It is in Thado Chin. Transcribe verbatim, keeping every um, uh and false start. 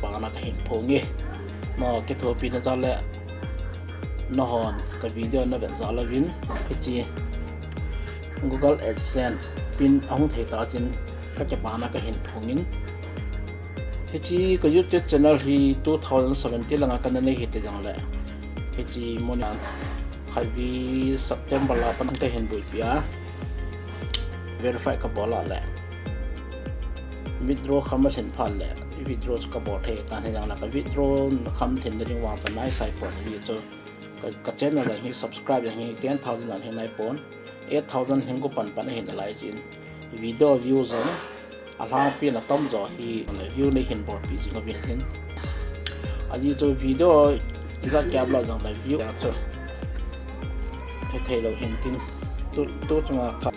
Pana kahin phong e. Mo kithopi na jal le nahon ka video na vet jal uvin, hiche Google AdSense pin ahung thei ta chin ka kipana kahin phong in. Hiche ka YouTube channel hi two thousand seventeen langa kana nei hi ti jong le, hiche mona khatvei September la pan kahin buipi a, verify kabol a le withdraw kham alhin phat le withdraw chu kabol thei tan, hijong le ka withdraw kham lhin na ding vang chu naisai pon, hichu ka, ka channel jong hi subscribe jong hi ten thousand jong hi nai pon, eight thousand hin go pan pan ahin alai chin. Video view jong alhangpi na tom jo hi le view nei hin bolpi jing uvin tin. Ajeh chu video ijat kiap lou jong le view chu hethei lou hin tin. Tu, tu chunga kha